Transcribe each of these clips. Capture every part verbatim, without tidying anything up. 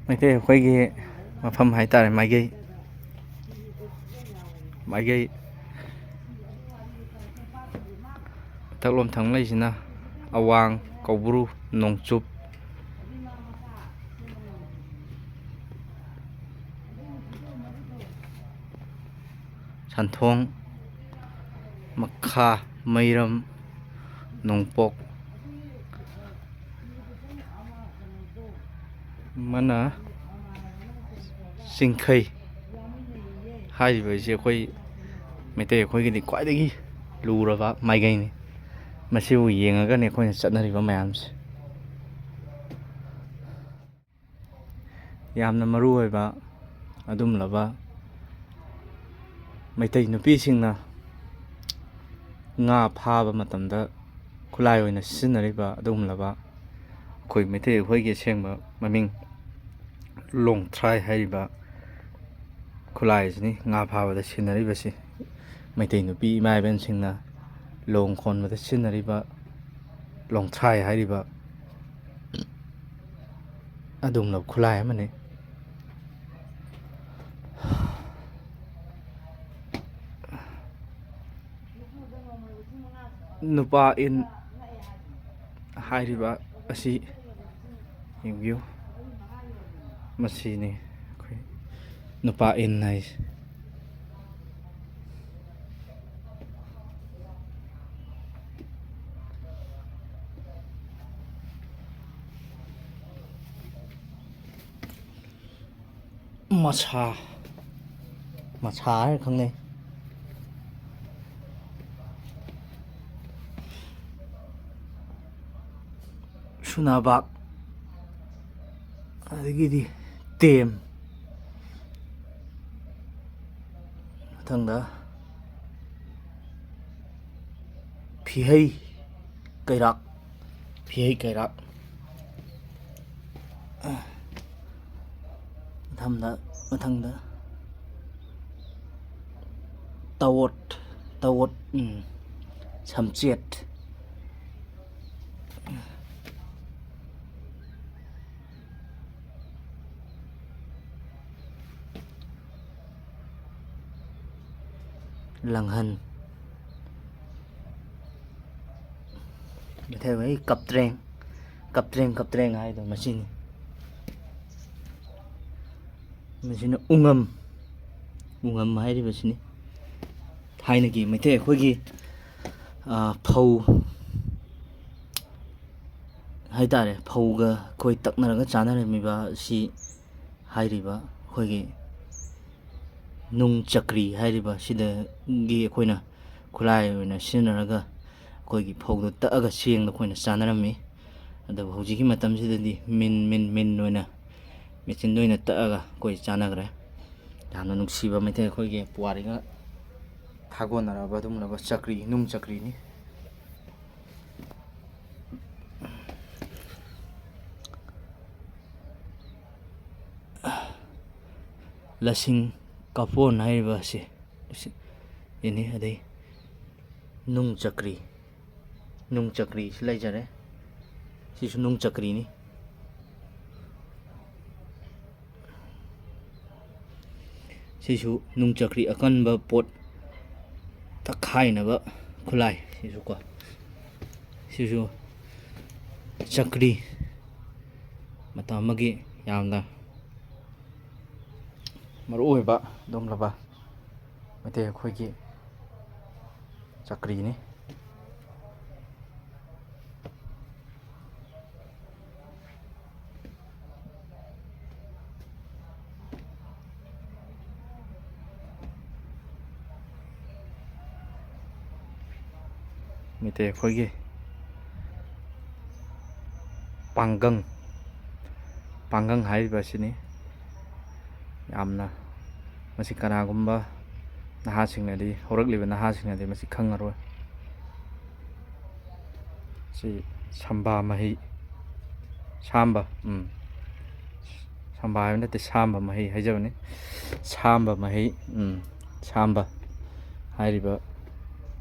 ꯃꯩꯇꯩ ꯑꯩꯈꯣꯏꯒꯤ ꯃꯐꯝ ꯍꯥꯏꯇꯥꯔꯦ, ꯃꯥꯏꯒꯩ, ꯃꯥꯏꯒꯩ꯫ ꯃꯊꯛꯂꯣꯝ ꯊꯪ ꯂꯩꯁꯤꯅ ꯑꯋꯥꯡ, ꯀꯧꯕ꯭ꯔꯨ, ꯅꯣꯡꯆꯨꯞ, ꯁꯟꯊꯣꯡ, ꯃꯈꯥ, ꯃꯩꯔꯝ, ꯅꯣꯡꯄꯣꯛ, ꯑꯃꯅ ꯆꯤꯡꯈꯩ꯫ ꯍꯥꯏꯔꯤꯕ ꯑꯁꯤ ꯑꯩꯈꯣꯏ ꯃꯩꯇꯩ ꯑꯩꯈꯣꯏꯒꯤꯗꯤ ꯈ꯭ꯋꯥꯏꯗꯒꯤ ꯂꯨꯔꯕ ꯃꯥꯏꯀꯩꯅꯤ꯫ ꯃꯁꯤꯕꯨ ꯌꯦꯡꯉꯒꯅꯤ ꯑꯩꯈꯣꯏꯅ ꯆꯠꯅꯔꯤꯕ ꯃꯌꯥꯝꯁꯦ꯫ ꯌꯥꯝꯅ ꯃꯔꯨ ꯑꯣꯏꯕ ꯑꯗꯨꯒꯨꯝꯂꯕ ꯃꯩꯇꯩ ꯅꯨꯄꯤꯁꯤꯡꯅ ꯉꯥ ꯐꯥꯕ ꯃꯇꯝꯗ ꯈꯨꯠꯂꯥꯏ ꯑꯣꯏꯅ ꯁꯤꯖꯤꯟꯅꯔꯤꯕ ꯑꯗꯨꯒꯨꯝꯂꯕ ꯑꯩꯈꯣꯏ ꯃꯩꯇꯩ ꯑꯩꯈꯣꯏꯒꯤ ꯑꯁꯦꯡꯕ ꯃꯃꯤꯡ ꯂꯣꯡꯊ꯭ꯔꯥꯏ ꯍꯥꯏꯔꯤꯕ ꯈꯨꯠꯂꯥꯏ ꯑꯁꯤꯅꯤ꯫ ꯉꯥ ꯐꯥꯕꯗ ꯁꯤꯖꯤꯟꯅꯔꯤꯕꯁꯤ ꯃꯩꯇꯩ ꯅꯨꯄꯤ ꯏꯃꯥ ꯏꯕꯦꯟꯁꯤꯡꯅ ꯂꯣꯡ ꯈꯣꯟꯕꯗ ꯁꯤꯖꯤꯟꯅꯔꯤꯕ ꯂꯣꯡꯊ꯭ꯔꯥꯏ ꯍꯥꯏꯔꯤꯕ ꯑꯗꯨꯒꯨꯝꯂꯕ ꯈꯨꯠꯂꯥꯏ ꯑꯃꯅꯤ꯫ ꯅꯨꯄꯥ ꯏꯟ ꯍꯥꯏꯔꯤꯕ ꯑꯁꯤ ꯌꯦꯡꯕꯤꯌꯨ꯫ ꯃꯁꯤꯅꯤ ꯑꯩꯈꯣꯏ ꯅꯨꯄꯥ ꯏꯟ ꯍꯥꯏꯁꯦ꯫ ꯃꯁꯥ, ꯃꯁꯥ ꯍꯥꯏꯔ ꯈꯪꯅꯩ꯫ ꯁꯨꯅꯥꯕꯥꯛ, ꯑꯗꯒꯤꯗꯤ ꯇꯦꯝ, ꯃꯊꯪꯗ ꯐꯤꯍꯩ ꯀꯩꯔꯥꯛ, ꯐꯤꯍꯩ ꯀꯩꯔꯥꯛ꯫ ꯃꯊꯪꯗ, ꯃꯊꯪꯗ ꯇꯋꯣꯠ, ꯇꯋꯣꯠ, ꯎꯝ, ꯁꯝꯆꯦꯠ꯫ ꯂꯪꯍꯟ꯫ ꯃꯩꯇꯩ ꯃꯌꯦꯛ ꯀꯞꯇ꯭ꯔꯦꯡ, ꯀꯞꯇ꯭ꯔꯦꯡ, ꯀꯞꯇ꯭ꯔꯦꯡ ꯍꯥꯏꯗꯣ ꯃꯁꯤꯅꯤ꯫ ꯃꯁꯤꯅ ꯎꯉꯝ, ꯎꯉꯝ ꯍꯥꯏꯔꯤꯕꯁꯤꯅꯤ꯫ ꯊꯥꯏꯅꯒꯤ ꯃꯩꯇꯩ ꯑꯩꯈꯣꯏꯒꯤ, ꯑ, ꯐꯧ ꯍꯥꯏ ꯇꯥꯔꯦ, ꯐꯧꯒ ꯑꯩꯈꯣꯏ ꯇꯛꯅꯔꯒ ꯆꯥꯅꯔꯝꯃꯤꯕ ꯑꯁꯤ ꯍꯥꯏꯔꯤꯕ ꯑꯩꯈꯣꯏꯒꯤ ꯅꯨꯡ ꯆꯀ꯭ꯔꯤ ꯍꯥꯏꯔꯤꯕ ꯁꯤꯗꯒꯤ ꯑꯩꯈꯣꯏꯅ ꯈꯨꯠꯂꯥꯏ ꯑꯣꯏꯅ ꯁꯤꯖꯤꯟꯅꯔꯒ ꯑꯩꯈꯣꯏꯒꯤ ꯐꯧꯗꯣ ꯇꯛꯑꯒ ꯆꯦꯡꯗꯣ ꯑꯩꯈꯣꯏꯅ ꯆꯥꯅꯔꯝꯃꯤ꯫ ꯑꯗꯨꯕꯨ ꯍꯧꯖꯤꯛꯀꯤ ꯃꯇꯝꯁꯤꯗꯗꯤ ꯃꯤꯟ, ꯃꯤꯟ, ꯃꯤꯟ ꯑꯣꯏꯅ, ꯃꯦꯆꯤꯟꯗ ꯑꯣꯏꯅ ꯇꯛꯑꯒ ꯑꯩꯈꯣꯏ ꯆꯥꯅꯈ꯭ꯔꯦ꯫ ꯌꯥꯝꯅ ꯅꯨꯡꯁꯤꯕ ꯃꯩꯇꯩ ꯑꯩꯈꯣꯏꯒꯤ ꯄꯨꯋꯥꯔꯤꯒ ꯊꯥꯒꯣꯟꯅꯔꯕ ꯑꯗꯨꯒꯨꯝꯂꯕ ꯆꯀ꯭ꯔꯤ, ꯅꯨꯡ ꯆꯀ꯭ꯔꯤꯅꯤ꯫ ꯂꯁꯤꯡ ꯀꯥꯐꯣꯟ ꯍꯥꯏꯔꯤꯕ ꯑꯁꯤ, ꯁꯤꯅꯤ꯫ ꯑꯗꯩ ꯅꯨꯡ ꯆꯀ꯭ꯔꯤ, ꯅꯨꯡ ꯆꯀ꯭ꯔꯤꯁꯨ ꯂꯩꯖꯔꯦ꯫ ꯁꯤꯁꯨ ꯅꯨꯡ ꯆꯀ꯭ꯔꯤꯅꯤ꯫ ꯁꯤꯁꯨ ꯅꯨꯡ ꯆꯀ꯭ꯔꯤ, ꯑꯀꯟꯕ ꯄꯣꯠ ꯇꯛꯈꯥꯏꯅꯕ ꯈꯨꯠꯂꯥꯏ꯫ ꯁꯤꯁꯨꯀꯣ, ꯁꯤꯁꯨ ꯆꯀ꯭ꯔꯤ, ꯃꯇꯝ ꯑꯃꯒꯤ ꯌꯥꯝꯅ ꯃꯔꯨꯑꯣꯏꯕ ꯑꯗꯨꯒꯨꯝꯂꯕ ꯃꯩꯇꯩ ꯑꯩꯈꯣꯏꯒꯤ ꯆꯀ꯭ꯔꯤꯅꯤ꯫ ꯃꯩꯇꯩ ꯑꯩꯈꯣꯏꯒꯤ ꯄꯥꯡꯒꯪ, ꯄꯥꯡꯒꯪ ꯍꯥꯏꯔꯤꯕ ꯑꯁꯤꯅꯤ꯫ ꯌꯥꯝꯅ ꯃꯁꯤ ꯀꯅꯥꯒꯨꯝꯕ ꯅꯍꯥꯁꯤꯡꯅꯗꯤ, ꯍꯧꯔꯛꯂꯤꯕ ꯅꯍꯥꯁꯤꯡꯅꯗꯤ ꯃꯁꯤ ꯈꯪꯉꯔꯣꯏ꯫ ꯁꯤ ꯁꯝꯕꯥ ꯃꯍꯤ, ꯁꯥꯝꯕ, ꯎꯝ꯫ ꯁꯝꯕꯥ ꯍꯥꯏꯕ ꯅꯠꯇꯦ, ꯁꯥꯝꯕ ꯃꯍꯤ ꯍꯥꯏꯖꯕꯅꯤ꯫ ꯁꯥꯝꯕ ꯃꯍꯤ, ꯎꯝ, ꯁꯥꯝꯕ ꯍꯥꯏꯔꯤꯕ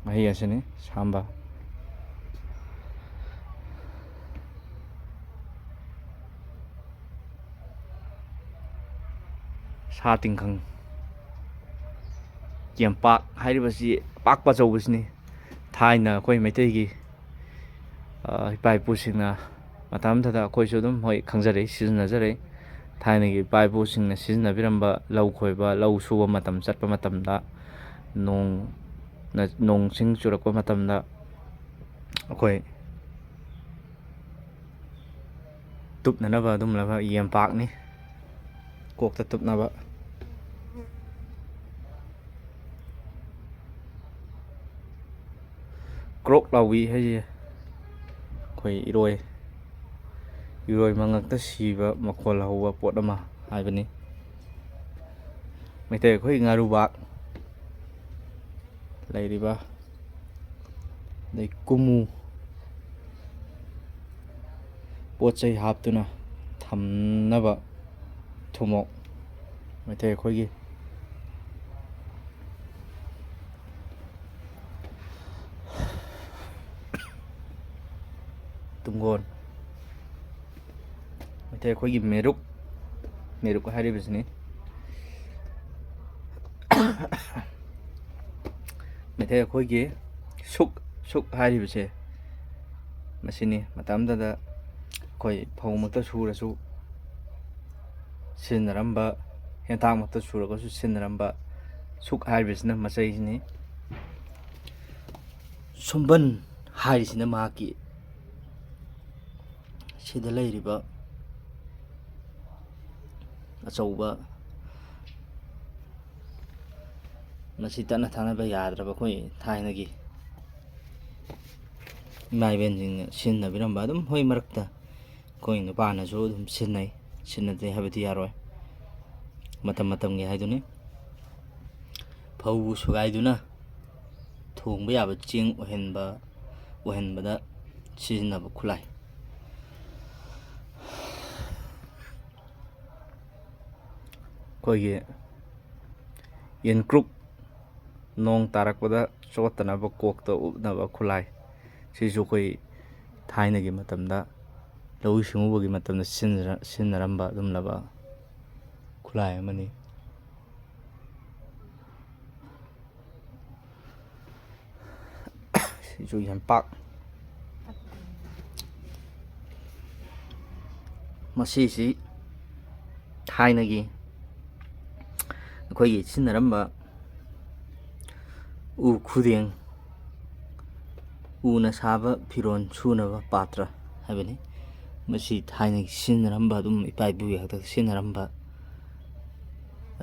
ꯃꯍꯤ ꯑꯁꯤꯅꯤ, ꯁꯥꯝꯕ꯫ ꯁꯥ ꯇꯤꯡꯈꯪ꯫ ꯌꯦꯝꯄꯥꯛ ꯍꯥꯏꯔꯤꯕꯁꯤ ꯑꯄꯥꯛꯄ ꯑꯆꯧꯕꯁꯤꯅꯤ꯫ ꯊꯥꯏꯅ ꯑꯩꯈꯣꯏ ꯃꯩꯇꯩꯒꯤ, ꯑ, ꯏꯄꯥ ꯏꯄꯨꯁꯤꯡꯅ ꯃꯇꯝ ꯑꯃꯗ ꯑꯩꯈꯣꯏꯁꯨ ꯑꯗꯨꯝ, ꯍꯣꯏ, ꯈꯪꯖꯔꯛꯏ, ꯁꯤꯖꯤꯟꯅꯖꯔꯛꯏ꯫ ꯊꯥꯏꯅꯒꯤ ꯏꯄꯥ ꯏꯄꯨꯁꯤꯡꯅ ꯁꯤꯖꯤꯟꯅꯕꯤꯔꯝꯕ ꯂꯧ ꯈꯣꯏꯕ, ꯂꯧ ꯁꯨꯕ ꯃꯇꯝ ꯆꯠꯄ ꯃꯇꯝꯗ, ꯅꯣꯡ, ꯅꯣꯡ ꯆꯤꯡ ꯆꯨꯔꯛꯄ ꯃꯇꯝꯗ ꯑꯩꯈꯣꯏ ꯇꯨꯞꯅꯅꯕ ꯑꯗꯨꯝꯂꯕ ꯌꯦꯝꯄꯥꯛꯅꯤ꯫ ꯀꯣꯛꯇ ꯇꯨꯞꯅꯕ꯫ ꯀ꯭ꯔꯣꯛ ꯂꯥꯎꯕꯤ ꯍꯥꯏꯁꯦ ꯑꯩꯈꯣꯏ ꯏꯔꯣꯏ, ꯏꯔꯣꯏ ꯃꯉꯛꯇ ꯁꯤꯕ ꯃꯈꯣꯜ ꯍꯧꯕ ꯄꯣꯠ ꯑꯃ ꯍꯥꯏꯕꯅꯤ꯫ ꯃꯩꯇꯩ ꯑꯩꯈꯣꯏ ꯉꯥꯔꯨꯕꯥꯛ ꯂꯩꯔꯤꯕ, ꯑꯗꯩ ꯀꯨꯝꯃꯨ, ꯄꯣꯠ ꯆꯩ ꯍꯥꯞꯇꯨꯅ ꯊꯝꯅꯕ ꯊꯨꯝꯃꯣꯛ, ꯃꯩꯇꯩ ꯑꯩꯈꯣꯏꯒꯤ ꯇꯨꯡꯒꯣꯟ, ꯃꯩꯇꯩ ꯑꯩꯈꯣꯏꯒꯤ ꯃꯦꯔꯨꯛ, ꯃꯦꯔꯨꯛ ꯍꯥꯏꯔꯤꯕꯁꯤꯅꯤ꯫ ꯃꯩꯇꯩ ꯑꯩꯈꯣꯏꯒꯤ ꯁꯨꯛ, ꯁꯨꯛ ꯍꯥꯏꯔꯤꯕꯁꯦ ꯃꯁꯤꯅꯤ꯫ ꯃꯇꯝ ꯑꯃꯗ ꯑꯩꯈꯣꯏ ꯐꯧꯃꯛꯇ ꯁꯨꯔꯁꯨ ꯁꯤꯖꯤꯟꯅꯔꯝꯕ, ꯍꯦꯟꯇꯥꯛꯃꯛꯇ ꯁꯨꯔꯒꯁꯨ ꯁꯤꯖꯤꯟꯅꯔꯝꯕ ꯁꯨꯛ ꯍꯥꯏꯔꯤꯕꯁꯤꯅ ꯃꯆꯩꯁꯤꯅꯤ꯫ ꯁꯨꯝꯕꯟ ꯍꯥꯏꯔꯤꯁꯤꯅ ꯃꯍꯥꯛꯀꯤ ꯁꯤꯗ ꯂꯩꯔꯤꯕ ꯑꯆꯧꯕ, ꯃꯁꯤ ꯇꯠꯅ ꯊꯥꯅꯕ ꯌꯥꯗ꯭ꯔꯕ ꯑꯩꯈꯣꯏ ꯊꯥꯏꯅꯒꯤ ꯏꯃꯥ ꯏꯕꯦꯟꯁꯤꯡꯅ ꯁꯤꯖꯤꯟꯅꯕꯤꯔꯝꯕ, ꯑꯗꯨꯝ ꯍꯣꯏ, ꯃꯔꯛꯇ ꯑꯩꯈꯣꯏ ꯅꯨꯄꯥꯅꯁꯨ ꯑꯗꯨꯝ ꯁꯤꯖꯤꯟꯅꯩ, ꯁꯤꯖꯤꯟꯅꯗꯦ ꯍꯥꯏꯕꯗꯤ ꯌꯥꯔꯣꯏ, ꯃꯇꯝ ꯃꯇꯝꯒꯤ ꯍꯥꯏꯗꯨꯅꯤ꯫ ꯐꯧ ꯁꯨꯒꯥꯏꯗꯨꯅ ꯊꯣꯡꯕ ꯌꯥꯕ ꯆꯦꯡ ꯑꯣꯏꯍꯟꯕ, ꯑꯣꯏꯍꯟꯕꯗ ꯁꯤꯖꯤꯟꯅꯕ ꯈꯨꯠꯂꯥꯏ꯫ ꯑꯩꯈꯣꯏꯒꯤ ꯌꯦꯟꯀ꯭ꯔꯨꯞ, ꯅꯣꯡ ꯇꯥꯔꯛꯄꯗ ꯆꯣꯠꯇꯅꯕ ꯀꯣꯛꯇ ꯎꯞꯅꯕ ꯈꯨꯠꯂꯥꯏ꯫ ꯁꯤꯁꯨ ꯑꯩꯈꯣꯏ ꯊꯥꯏꯅꯒꯤ ꯃꯇꯝꯗ, ꯂꯧꯎ ꯁꯤꯡꯎꯕꯒꯤ ꯃꯇꯝꯗ ꯁꯤꯖꯤꯟꯅꯔ-, ꯁꯤꯖꯤꯟꯅꯔꯝꯕ ꯑꯗꯨꯒꯨꯝꯂꯕ ꯈꯨꯠꯂꯥꯏ ꯑꯃꯅꯤ꯫ ꯁꯤꯁꯨ ꯌꯥꯝ ꯄꯥꯛ꯫ ꯃꯁꯤꯁꯤ ꯊꯥꯏꯅꯒꯤ ꯑꯩꯈꯣꯏꯒꯤ ꯁꯤꯖꯤꯟꯅꯔꯝꯕ ꯎ ꯈꯨꯗꯦꯡ, ꯎꯅ ꯁꯥꯕ ꯐꯤꯔꯣꯜ ꯁꯨꯅꯕ ꯄꯥꯇ꯭ꯔ ꯍꯥꯏꯕꯅꯤ꯫ ꯃꯁꯤ ꯊꯥꯏꯅꯒꯤ ꯁꯤꯖꯤꯟꯅꯔꯝꯕ, ꯑꯗꯨꯝ ꯏꯄꯥ ꯏꯄꯨꯒꯤ ꯍꯥꯛꯇꯛꯇ ꯁꯤꯖꯤꯟꯅꯔꯝꯕ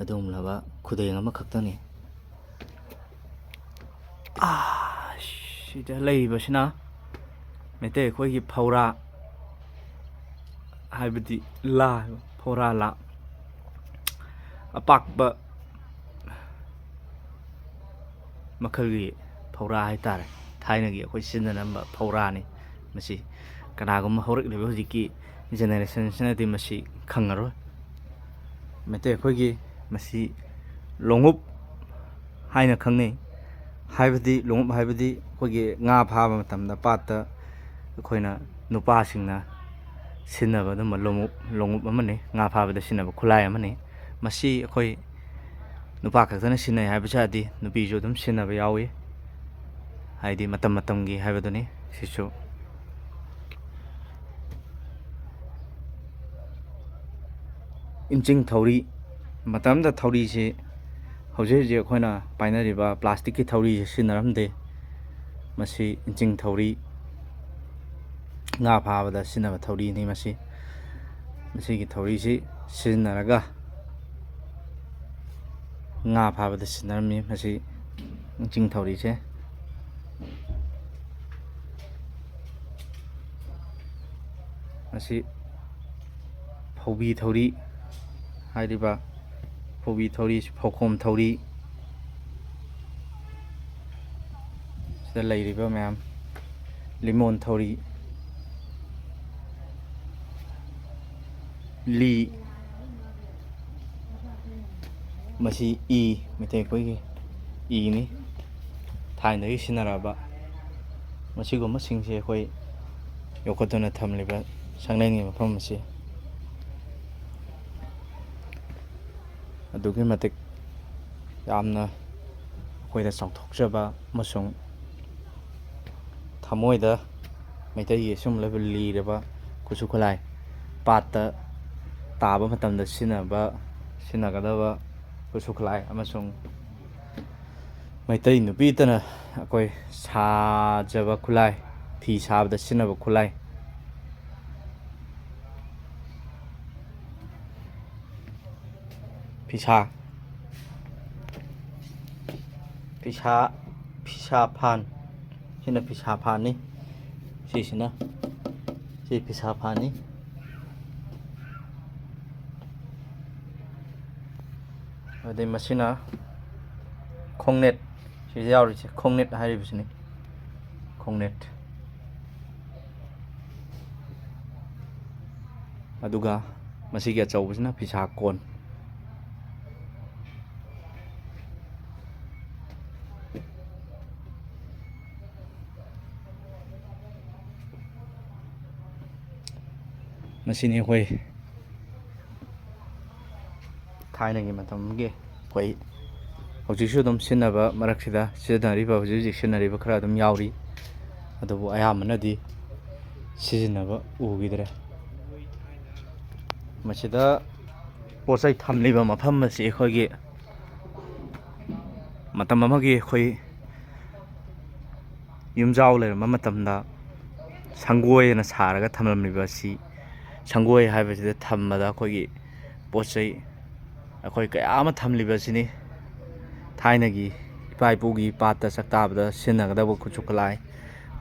ꯑꯗꯨꯒꯨꯝꯂꯕ ꯈꯨꯗꯦꯡ ꯑꯃꯈꯛꯇꯅꯤ꯫ ꯑꯥ, ꯁꯤꯗ ꯂꯩꯔꯤꯕꯁꯤꯅ ꯃꯩꯇꯩ ꯑꯩꯈꯣꯏꯒꯤ ꯐꯧꯔꯥ, ꯍꯥꯏꯕꯗꯤ ꯂꯥ, ꯐꯧꯔꯥ ꯂꯥ, ꯑꯄꯥꯛꯄ ꯃꯈꯜꯒꯤ ꯐꯧꯔꯥ ꯍꯥꯏꯇꯥꯔꯦ꯫ ꯊꯥꯏꯅꯒꯤ ꯑꯩꯈꯣꯏ ꯁꯤꯖꯤꯟꯅꯔꯝꯕ ꯐꯧꯔꯥꯅꯤ꯫ ꯃꯁꯤ ꯀꯅꯥꯒꯨꯝꯕ ꯍꯧꯔꯛꯂꯤꯕ ꯍꯧꯖꯤꯛꯀꯤ ꯖꯦꯅꯦꯔꯦꯁꯟꯁꯤꯅꯗꯤ ꯃꯁꯤ ꯈꯪꯉꯔꯣꯏ꯫ ꯃꯩꯇꯩ ꯑꯩꯈꯣꯏꯒꯤ ꯃꯁꯤ ꯂꯣꯡꯎꯞ ꯍꯥꯏꯅ ꯈꯪꯅꯩ꯫ ꯍꯥꯏꯕꯗꯤ ꯂꯣꯡꯎꯞ ꯍꯥꯏꯕꯗꯤ ꯑꯩꯈꯣꯏꯒꯤ ꯉꯥ ꯐꯥꯕ ꯃꯇꯝꯗ ꯄꯥꯠꯇ ꯑꯩꯈꯣꯏꯅ ꯅꯨꯄꯥꯁꯤꯡꯅ ꯁꯤꯖꯤꯟꯅꯕ ꯑꯗꯨꯝꯕ ꯂꯣꯡꯎꯞ, ꯂꯣꯡꯎꯞ ꯑꯃꯅꯤ, ꯉꯥ ꯐꯥꯕꯗ ꯁꯤꯖꯤꯟꯅꯕ ꯈꯨꯠꯂꯥꯏ ꯑꯃꯅꯤ꯫ ꯃꯁꯤ ꯑꯩꯈꯣꯏ ꯅꯨꯄꯥ ꯈꯛꯇꯅ ꯁꯤꯖꯤꯟꯅꯩ ꯍꯥꯏꯕꯁꯨ ꯌꯥꯗꯦ, ꯅꯨꯄꯤꯁꯨ ꯑꯗꯨꯝ ꯁꯤꯖꯤꯟꯅꯕ ꯌꯥꯎꯏ꯫ ꯍꯥꯏꯗꯤ ꯃꯇꯝ ꯃꯇꯝꯒꯤ ꯍꯥꯏꯕꯗꯨꯅꯤ꯫ ꯁꯤꯁꯨ ꯏꯟꯆꯤꯡ ꯊꯧꯔꯤ, ꯃꯇꯝꯗ ꯊꯧꯔꯤꯁꯤ ꯍꯧꯖꯤꯛ ꯍꯧꯖꯤꯛ ꯑꯩꯈꯣꯏꯅ ꯄꯥꯏꯅꯔꯤꯕ ꯄ꯭ꯂꯥꯁꯇꯤꯛꯀꯤ ꯊꯧꯔꯤꯁꯤ ꯁꯤꯖꯤꯟꯅꯔꯝꯗꯦ꯫ ꯃꯁꯤ ꯏꯟꯆꯤꯡ ꯊꯧꯔꯤ, ꯉꯥ ꯐꯥꯕꯗ ꯁꯤꯖꯤꯟꯅꯕ ꯊꯧꯔꯤꯅꯤ ꯃꯁꯤ꯫ ꯃꯁꯤꯒꯤ ꯊꯧꯔꯤꯁꯤ ꯁꯤꯖꯤꯟꯅꯔꯒ ꯉꯥ ꯐꯥꯕꯗ ꯁꯤꯖꯤꯟꯅꯔꯝꯃꯤ ꯃꯁꯤ ꯏꯟꯆꯤꯡ ꯊꯧꯔꯤꯁꯦ꯫ ꯃꯁꯤ ꯐꯧꯕꯤ ꯊꯧꯔꯤ ꯍꯥꯏꯔꯤꯕ ꯐꯧꯕꯤ ꯊꯧꯔꯤ, ꯐꯧꯈꯣꯝ ꯊꯧꯔꯤ, ꯁꯤꯗ ꯂꯩꯔꯤꯕ ꯃꯌꯥꯝ, ꯂꯤꯃꯣꯟ ꯊꯧꯔꯤ, ꯂꯤ, ꯃꯁꯤ ꯏ, ꯃꯩꯇꯩ ꯑꯩꯈꯣꯏꯒꯤ ꯏꯅꯤ꯫ ꯊꯥꯏꯅꯗꯒꯤ ꯁꯤꯖꯤꯟꯅꯔꯛꯑꯕ ꯃꯁꯤꯒꯨꯝꯕꯁꯤꯡꯁꯦ ꯑꯩꯈꯣꯏ ꯌꯣꯛꯈꯠꯇꯨꯅ ꯊꯝꯂꯤꯕ ꯁꯪꯂꯦꯟꯒꯤ ꯃꯐꯝ ꯑꯁꯤ ꯑꯗꯨꯛꯀꯤ ꯃꯇꯤꯛ ꯌꯥꯝꯅ ꯑꯩꯈꯣꯏꯗ ꯆꯥꯎꯊꯣꯛꯆꯕ ꯑꯃꯁꯨꯡ ꯊꯃꯣꯏꯗ ꯃꯩꯇꯩꯒꯤ ꯑꯁꯨꯝꯂꯕ ꯂꯤꯔꯕ ꯈꯨꯠꯁꯨ ꯈꯨꯠꯂꯥꯏ, ꯄꯥꯠꯇ ꯇꯥꯕ ꯃꯇꯝꯗ ꯁꯤꯖꯤꯟꯅꯕ, ꯁꯤꯖꯤꯟꯅꯒꯗꯕ ꯈꯨꯠꯁꯨ ꯈꯨꯠꯂꯥꯏ ꯑꯃꯁꯨꯡ ꯃꯩꯇꯩ ꯅꯨꯄꯤꯇꯅ ꯑꯩꯈꯣꯏ ꯁꯥꯖꯕ ꯈꯨꯠꯂꯥꯏ, ꯐꯤ ꯁꯥꯕꯗ ꯁꯤꯖꯤꯟꯅꯕ ꯈꯨꯠꯂꯥꯏ, ꯐꯤꯁꯥ, ꯐꯤꯁꯥ, ꯐꯤꯁꯥ ꯐꯥꯟ, ꯁꯤꯅ ꯐꯤꯁꯥ ꯐꯥꯟꯅꯤ, ꯁꯤꯁꯤꯅ, ꯁꯤ ꯐꯤꯁꯥ ꯐꯥꯟꯅꯤ꯫ ꯑꯗꯩ ꯃꯁꯤꯅ ꯈꯣꯡꯅꯦꯠ, ꯁꯤꯗ ꯌꯥꯎꯔꯤꯁꯦ ꯈꯣꯡꯅꯦꯠ ꯍꯥꯏꯔꯤꯕꯁꯤꯅꯤ, ꯈꯣꯡꯅꯦꯠ꯫ ꯑꯗꯨꯒ ꯃꯁꯤꯒꯤ ꯑꯆꯧꯕꯁꯤꯅ ꯐꯤꯁꯥ ꯀꯣꯟ꯫ ꯃꯁꯤꯅꯤ ꯑꯩꯈꯣꯏ ꯊꯥꯏꯅꯒꯤ ꯃꯇꯝꯒꯤ ꯑꯩꯈꯣꯏ ꯍꯧꯖꯤꯛꯁꯨ ꯑꯗꯨꯝ ꯁꯤꯖꯤꯟꯅꯕ, ꯃꯔꯛꯁꯤꯗ ꯁꯤꯖꯤꯟꯅꯔꯤꯕ, ꯍꯧꯖꯤꯛ ꯍꯧꯖꯤꯛ ꯁꯤꯖꯤꯟꯅꯔꯤꯕ ꯈꯔ ꯑꯗꯨꯝ ꯌꯥꯎꯔꯤ, ꯑꯗꯨꯕꯨ ꯑꯌꯥꯝꯕꯅꯗꯤ ꯁꯤꯖꯤꯟꯅꯕ ꯎꯈꯤꯗ꯭ꯔꯦ꯫ ꯃꯁꯤꯗ ꯄꯣꯠ ꯆꯩ ꯊꯝꯂꯤꯕ ꯃꯐꯝ ꯑꯁꯤ ꯑꯩꯈꯣꯏꯒꯤ ꯃꯇꯝ ꯑꯃꯒꯤ ꯑꯩꯈꯣꯏ ꯌꯨꯝꯖꯥꯎ ꯂꯩꯔꯝꯕ ꯃꯇꯝꯗ ꯁꯪꯒꯣꯏ ꯑꯅ ꯁꯥꯔꯒ ꯊꯝꯂꯝꯂꯤꯕ ꯑꯁꯤ, ꯁꯪꯒꯣꯏ ꯍꯥꯏꯕꯁꯤꯗ ꯊꯝꯕꯗ ꯑꯩꯈꯣꯏꯒꯤ ꯄꯣꯠ ꯆꯩ ꯑꯩꯈꯣꯏ ꯀꯌꯥ ꯑꯃ ꯊꯝꯂꯤꯕ ꯑꯁꯤꯅꯤ꯫ ꯊꯥꯏꯅꯒꯤ ꯏꯄꯥ ꯏꯄꯨꯒꯤ ꯄꯥꯠꯇ ꯆꯥꯛꯇꯥꯕꯗ ꯁꯤꯖꯤꯟꯅꯒꯗꯕ ꯈꯨꯠꯁꯨ ꯈꯨꯠꯂꯥꯏ,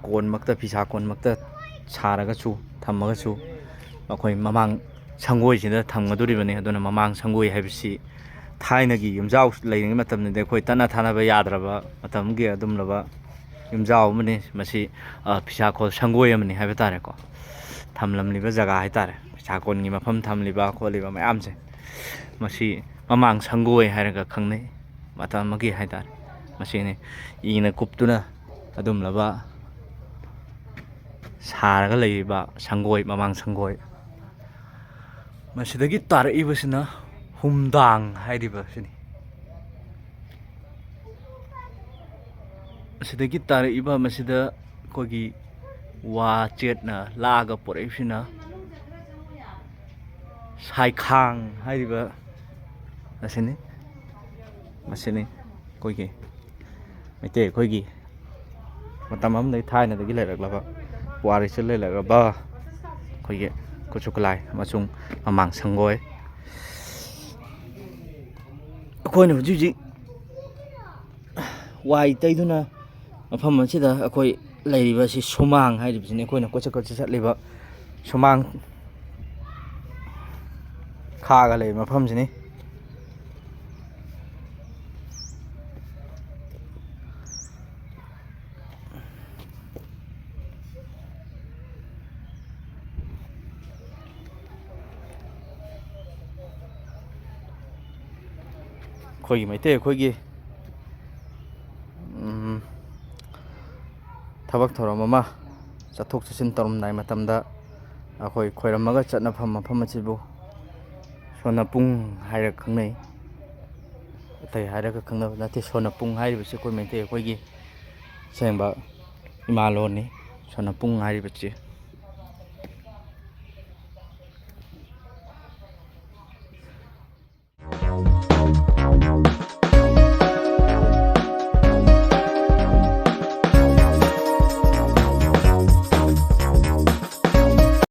ꯀꯣꯟꯃꯛꯇ, ꯐꯤꯁꯥ ꯀꯣꯟꯃꯛꯇ ꯁꯥꯔꯒꯁꯨ ꯊꯝꯃꯒꯁꯨ, ꯑꯩꯈꯣꯏ ꯃꯃꯥꯡ ꯁꯪꯒꯣꯏꯁꯤꯗ ꯊꯝꯒꯗꯣꯔꯤꯕꯅꯤ꯫ ꯑꯗꯨꯅ ꯃꯃꯥꯡ ꯁꯪꯒꯣꯏ ꯍꯥꯏꯕꯁꯤ ꯊꯥꯏꯅꯒꯤ ꯌꯨꯝꯖꯥꯎ ꯂꯩꯔꯤꯉꯩ ꯃꯇꯝꯗꯗꯤ ꯑꯩꯈꯣꯏ ꯇꯠꯅ ꯊꯥꯅꯕ ꯌꯥꯗ꯭ꯔꯕ ꯃꯇꯝꯒꯤ ꯑꯗꯨꯝꯂꯕ ꯌꯨꯝꯖꯥꯎ ꯑꯃꯅꯤ꯫ ꯃꯁꯤ, ꯑ, ꯐꯤꯁꯥꯀꯣꯜ ꯁꯪꯒꯣꯏ ꯑꯃꯅꯤ ꯍꯥꯏꯕ ꯇꯥꯔꯦꯀꯣ꯫ ꯊꯝꯂꯝꯂꯤꯕ ꯖꯒꯥ ꯍꯥꯏ ꯇꯥꯔꯦ, ꯐꯤꯁꯥꯀꯣꯟꯒꯤ ꯃꯐꯝ ꯊꯝꯂꯤꯕ ꯈꯣꯠꯂꯤꯕ ꯃꯌꯥꯝꯁꯦ, ꯃꯁꯤ ꯃꯃꯥꯡ ꯁꯪꯒꯣꯏ ꯍꯥꯏꯔꯒ ꯈꯪꯅꯩ ꯃꯇꯝ ꯑꯃꯒꯤ ꯍꯥꯏ ꯇꯥꯔꯦ꯫ ꯃꯁꯤꯅꯤ ꯏꯅ ꯀꯨꯞꯇꯨꯅ ꯑꯗꯨꯝꯂꯕ ꯁꯥꯔꯒ ꯂꯩꯔꯤꯕ ꯁꯪꯒꯣꯏ, ꯃꯃꯥꯡ ꯁꯪꯒꯣꯏ꯫ ꯃꯁꯤꯗꯒꯤ ꯇꯥꯔꯛꯏꯕꯁꯤꯅ ꯍꯨꯝꯗꯥꯡ ꯍꯥꯏꯔꯤꯕ ꯑꯁꯤꯅꯤ꯫ ꯑꯁꯤꯗꯒꯤ ꯇꯥꯔꯛꯏꯕ ꯃꯁꯤꯗ ꯑꯩꯈꯣꯏꯒꯤ ꯋꯥ ꯆꯦꯠꯅ ꯂꯥꯛꯑꯒ ꯄꯣꯔꯛꯏꯕꯁꯤꯅ ꯁꯥꯏꯈꯥꯡ ꯍꯥꯏꯔꯤꯕ ꯑꯁꯤꯅꯤ꯫ ꯃꯁꯤꯅꯤ ꯑꯩꯈꯣꯏꯒꯤ ꯃꯩꯇꯩ ꯑꯩꯈꯣꯏꯒꯤ ꯃꯇꯝ ꯑꯃꯗꯒꯤ, ꯊꯥꯏꯅꯗꯒꯤ ꯂꯩꯔꯛꯂꯕ, ꯄꯨꯋꯥꯔꯤꯁꯤꯗ ꯂꯩꯔꯛꯂꯕ ꯑꯩꯈꯣꯏꯒꯤ ꯈꯨꯠꯁꯨ ꯈꯨꯠꯂꯥꯏ ꯑꯃꯁꯨꯡ ꯃꯃꯥꯡ ꯁꯪꯒꯣꯏ꯫ ꯑꯩꯈꯣꯏꯅ ꯍꯧꯖꯤꯛ ꯍꯧꯖꯤꯛ ꯋꯥꯏ ꯇꯩꯗꯨꯅ ꯃꯐꯝ ꯑꯁꯤꯗ ꯑꯩꯈꯣꯏ ꯂꯩꯔꯤꯕ ꯑꯁꯤ ꯁꯨꯃꯥꯡ ꯍꯥꯏꯔꯤꯕꯁꯤꯅꯤ꯫ ꯑꯩꯈꯣꯏꯅ ꯀꯣꯏꯆꯠ ꯀꯣꯏꯆꯠ ꯆꯠꯂꯤꯕ ꯁꯨꯃꯥꯡ ꯈꯥꯒ ꯂꯩꯕ ꯃꯐꯝꯁꯤꯅꯤ꯫ ꯑꯩꯈꯣꯏꯒꯤ ꯃꯩꯇꯩ ꯑꯩꯈꯣꯏꯒꯤ, ꯎꯝ, ꯊꯕꯛ ꯊꯧꯔꯝ ꯑꯃ ꯆꯠꯊꯣꯛ ꯆꯠꯁꯤꯟ ꯇꯧꯔꯝꯗꯥꯏ ꯃꯇꯝꯗ ꯑꯩꯈꯣꯏ ꯈꯣꯏꯔꯝꯃꯒ ꯆꯠꯅꯐꯝ ꯃꯐꯝ ꯑꯁꯤꯕꯨ ꯁꯣꯅꯄꯨꯡ ꯍꯥꯏꯔꯒ ꯈꯪꯅꯩ꯫ ꯑꯇꯩ ꯍꯥꯏꯔꯒ ꯈꯪꯅꯕ ꯅꯠꯇꯦ꯫ ꯁꯣꯅꯄꯨꯡ ꯍꯥꯏꯔꯤꯕꯁꯤ ꯑꯩꯈꯣꯏ ꯃꯩꯇꯩ ꯑꯩꯈꯣꯏꯒꯤ ꯑꯁꯦꯡꯕ ꯏꯃꯥ ꯂꯣꯟꯅꯤ꯫ ꯁꯣꯅꯄꯨꯡ ꯍꯥꯏꯔꯤꯕꯁꯤ